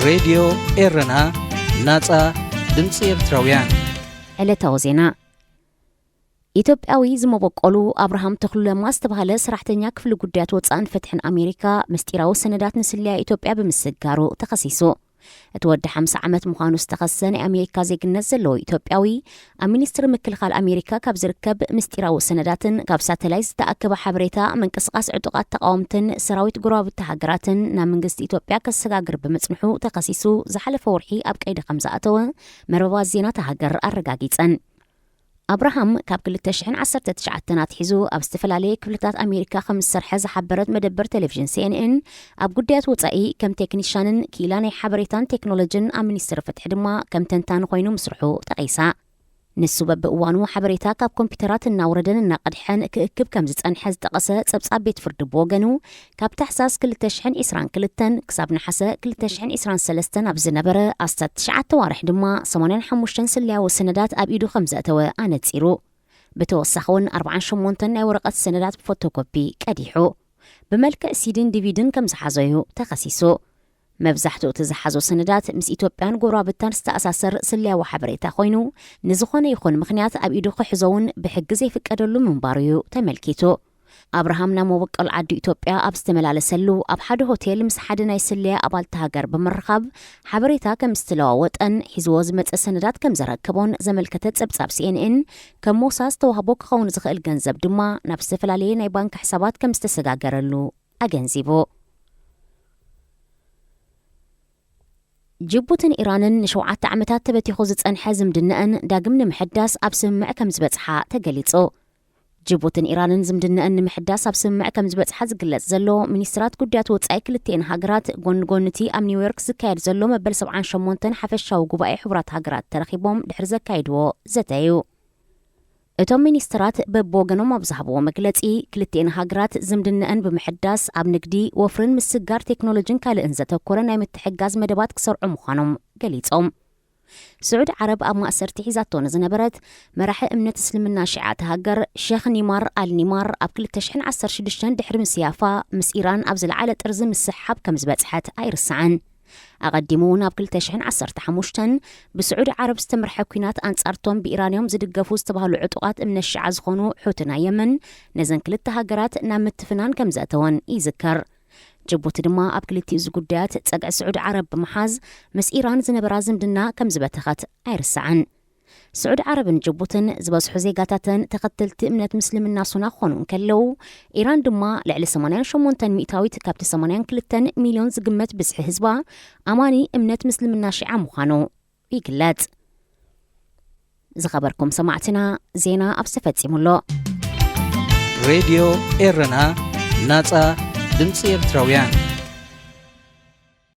ሬድዮ ኤረና፣ ናጻ ድምጺ ኤርትራውያን። ዕለታዊ ዜና። ኢትዮጵያዊ ዝመበቆሉ ኣብርሃም ተኽሉ ለማ ዝተባህለ ሰራሕተኛ ክፍሊ ጉዳያት ወጻእን ፍትሕን ኣሜሪካ፣ ምስጢራዊ ሰነዳት ንስለያ ኢትዮጵያ ብምስጋሩ ተኸሲሱ። እቲ ወዲ ሓምሳ ዓመት ምዃኑ ዝተኸሰሰ ናይ ኣሜሪካ ዜግነት ዘለዎ ኢትዮጵያዊ፣ ኣብ ሚኒስትሪ ምክልኻል ኣሜሪካ ካብ ዝርከብ ምስጢራዊ ሰነዳትን ካብ ሳተላይት ዝተኣከበ ሓበሬታ ምንቅስቓስ ዕጡቓት ተቓወምትን ሰራዊት ጎረባብቲ ሃገራትን ናብ መንግስቲ ኢትዮጵያ ከሰጋግር ብምጽንሑ ተኸሲሱ ዝሓለፈ ወርሒ ኣብ ቀይዲ ከም ዝኣተወ መርበባት ዜና እታ ሃገር ኣረጋጊጸን። ኣብርሃም ካብ ክልተ ሽሕን ዓሰርተ ትሽዓተን ኣትሒዙ ኣብ ዝተፈላለየ ክፍልታት ኣሜሪካ ከም ዝሰርሐ ዝሓበረት መደበር ቴሌቪዥን ሲኤንኤን፣ ኣብ ጉዳያት ወጻኢ ከም ቴክኒሻንን ክኢላ ናይ ሓበሬታን ቴክኖሎጂን፣ ኣብ ሚኒስትሪ ፍትሒ ድማ ከም ተንታኒ ኮይኑ ምስርሑ ጠቒሳ። ንሱ በብእዋኑ ሓበሬታ ካብ ኮምፒውተራት እናውረደን እናቐድሐን ክእክብ ከም ዝጸንሐ ዝጠቐሰ ጸብጻብ ቤት ፍርዲ ብወገኑ፣ ካብ ታሕሳስ ክልተ ሽሕን ዕስራን ክልተን ክሳብ ነሓሰ ክልተ ሽሕን ዕስራን ሰለስተን ኣብ ዝነበረ ኣስታት ትሽዓተ ዋርሕ ድማ ሰማንያን ሓሙሽተን ስለያዊ ሰነዳት ኣብ ኢዱ ከም ዘእተወ ኣነጺሩ። ብተወሳኺ እውን ኣርብዓን ሸሞንተን ናይ ወረቐት ሰነዳት ብፎቶኮፒ ቀዲሑ። ብመልክዕ ሲዲን ዲቪድን ከም ዝሓዞ እዩ ተኸሲሱ። መብዛሕትኡ እቲ ዝሓዞ ሰነዳት ምስ ኢትዮጵያን ጎረባብታን ዝተኣሳሰር ስለያዊ ሓበሬታ ኮይኑ፣ ንዝኾነ ይኹን ምኽንያት ኣብ ኢዱ ክሕዞ እውን ብሕጊ ዘይፍቀደሉ ምንባሩ እዩ ተመልኪቱ። ኣብርሃም ናብ መበቆል ዓዱ ኢትዮጵያ ኣብ ዝተመላለሰሉ፣ ኣብ ሓደ ሆቴል ምስ ሓደ ናይ ስለያ ኣባልቲ ሃገር ብምርኻብ ሓበሬታ ከም ዝተለዋወጠን ሒዝዎ ዝመጸ ሰነዳት ከም ዘረከቦን ዘመልከተ ጸብጻብ ሲኤንኤን፣ ከም ሞሳ ዝተዋህቦ ክኸውን ዝኽእል ገንዘብ ድማ ናብ ዝተፈላለየ ናይ ባንክ ሕሳባት ከም ዝተሰጋገረሉ ኣገንዚቡ። ጅቡትን ኢራንን ንሸውዓተ ዓመታት ተበቲኹ ዝጸንሐ ዝምድነአን ዳግም ንምሕዳስ ኣብ ስምምዕ ከም ዝበጽሓ ተገሊጹ። ጅቡትን ኢራንን ዝምድነአን ንምሕዳስ ኣብ ስምምዕ ከም ዝበጽሓ ዝግለጽ ዘሎ፣ ሚኒስትራት ጉዳያት ወጻኢ ክልቲኤን ሃገራት ጎኒ ጎኒ እቲ ኣብ ኒውዮርክ ዝካየድ ዘሎ መበል ሰብዓን ሸሞንተን ሓፈሻዊ ጉባኤ ሕቡራት ሃገራት ተረኺቦም ድሕሪ ዘካየድዎ ዘተ እዩ። እቶም ሚኒስትራት በብወገኖም ኣብ ዝሃብዎ መግለጺ፣ ክልቲኤን ሃገራት ዝምድነአን ብምሕዳስ ኣብ ንግዲ፣ ወፍርን ምስጋር ቴክኖሎጂን ካልእን ዘተኮረ ናይ ምትሕግጋዝ መደባት ክሰርዑ ምዃኖም ገሊጾም። ስዑድ ዓረብ ኣብ ማእሰርቲ ሒዛቶ ንዝነበረት መራሒ እምነት እስልምና ሺዓ እታ ሃገር ሸኽ ኒማር ኣል ኒማር ኣብ ክልተ ሽሕን ዓሰርተ ሽዱሽተን ድሕሪ ምስያፋ፣ ምስ ኢራን ኣብ ዝለዓለ ጥርዚ ምስሕሓብ ከም ዝበጽሐት ኣይርሳዕን። ኣቐዲሙ እውን ኣብ ክልተ ሽሕን ዓሰርተ ሓሙሽተን ብስዑዲ ዓረብ ዝተመርሐ ኲናት ኣንጻርቶም ብኢራንዮም ዝድገፉ ዝተባህሉ ዕጡቓት እምነት ሺዓ ዝኾኑ ሑቲ ናይ የመን፣ ነዘን ክልተ ሃገራት ናብ ምትፍናን ከም ዘእተወን ይዝከር። ጅቡቲ ድማ ኣብ ክልቲኡ እዚ ጉዳያት ጸግዒ ስዑዲ ዓረብ ብምሓዝ፣ ምስ ኢራን ዝነበራ ዝምድና ከም ዝበተኸት ኣይርሳዕን። ስዑዲ ዓረብን ጅቡትን ዝበዝሑ ዜጋታተን ተኸተልቲ እምነት ምስልምና ሱና ክኾኑ እንከለዉ፣ ኢራን ድማ ልዕሊ ሰማንያን ሸሞንተን ሚእታዊት ካብቲ ሰማንያን ክልተን ሚልዮን ዝግመት ብዝሒ ህዝባ ኣማኒ እምነት ምስልምና ሺዓ ምዃኑ ይግለጽ። ዝኸበርኩም ሰማዕትና፣ ዜና ኣብዚ ተፈጺሙ ኣሎ። ሬድዮ ኤረና፣ ናጻ ድምጺ ኤርትራውያን።